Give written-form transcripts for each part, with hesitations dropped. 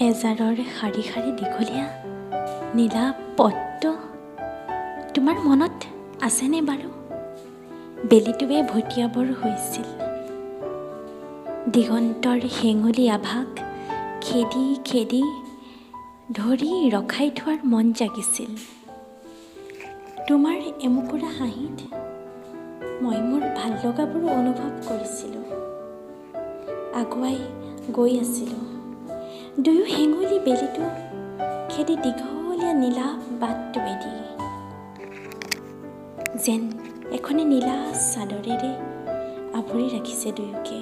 এজাৰৰ শাৰী শাৰী দীঘলীয়া নীলা পথটো তোমাৰ মনত আছেনে বাৰু? বেলিটোৱে ভটিয়াবৰ হৈছিল। দিগন্তৰ হেঙুলী আভাক খেদি খেদি ধৰি ৰখাই থোৱাৰ মন জাগিছিল। তোমাৰ এমুকুৰা হাঁহিত মই মোৰ ভাল লগাবোৰো অনুভৱ কৰিছিলোঁ। আগুৱাই গৈ আছিলোঁ দুয়ো হেঙুলী বেলিটো খেদি দীঘলীয়া নীলা বাটটোৱেদি, যেন এখনি নীলা চাদৰেৰে আৱৰি ৰাখিছে দুয়োকে।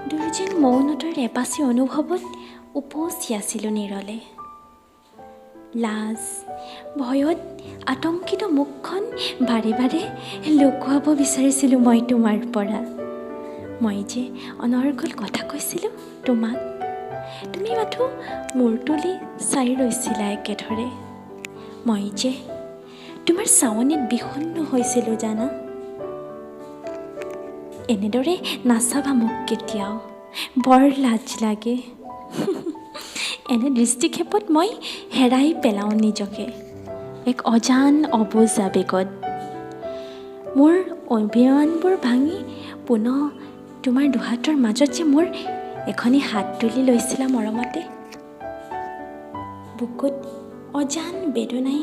দুয়ো যেন মৌনতাৰ এপাচি অনুভৱত উপচি আছিলোঁ নীৰলে। লাজ ভয়ত আতংকিত মুখখন বাৰে বাৰে লুকুৱাব বিচাৰিছিলোঁ মই তোমাৰ পৰা। মই যে অনৰ্গল কথা কৈছিলোঁ তোমাক, তুমি মাথোঁ মূৰ তুলি চাই ৰৈছিলা একেথৰে। মই যে তোমাৰ চাৱনিত বিষণ্ণ হৈছিলোঁ জানা। এনেদৰে নাচাবা মোক কেতিয়াও, বৰ লাজ লাগে। এনে দৃষ্টিক্ষেপত মই হেৰাই পেলাওঁ নিজকে এক অজান অবুজ আৱেগত। মোৰ অভিমানবোৰ ভাঙি পুনৰ তোমাৰ দুহাতৰ মাজত যে মোৰ এখনি হাত তুলি লৈছিলা মৰমতে, বুকুত অজান বেদনাই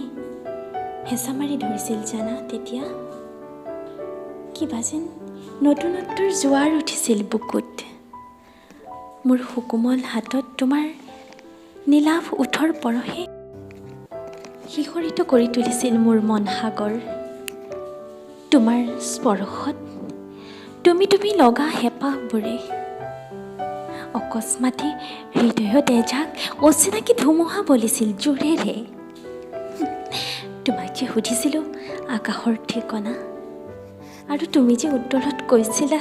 হেঁচা মাৰি ধৰিছিল জানা। তেতিয়া কিবা যেন নতুনত্বৰ জোৱাৰ উঠিছিল বুকুত। মোৰ সুকোমল হাতত তোমাৰ নীলাভ ওঁঠৰ পৰশে শিহৰিত কৰি তুলিছিল মোৰ মন সাগৰ। তোমাৰ স্পৰ্শত তুমি তুমি লগা হেঁপাহবোৰে অকস্মাতে হৃদয়ত এজাক অচিনাকি ধুমুহা বলিছিল জোৰেৰে। তোমাক যে সুধিছিলোঁ আকাশৰ ঠিকনা, আৰু তুমি যে উত্তৰত কৈছিলা,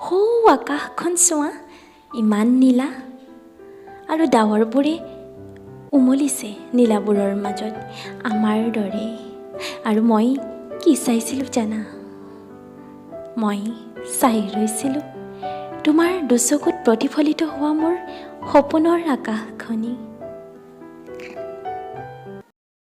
সৌ আকাশখন চোৱা, ইমান নীলা আৰু ডাৱৰবোৰে উমলিছে নীলাবোৰৰ মাজত আমাৰ দৰে। আৰু মই কি চাইছিলোঁ জানা? মই চাই ৰৈছিলোঁ তোমাৰ দুচকুত প্ৰতিফলিত হোৱা মোৰ সপোনৰ আকাশখনি।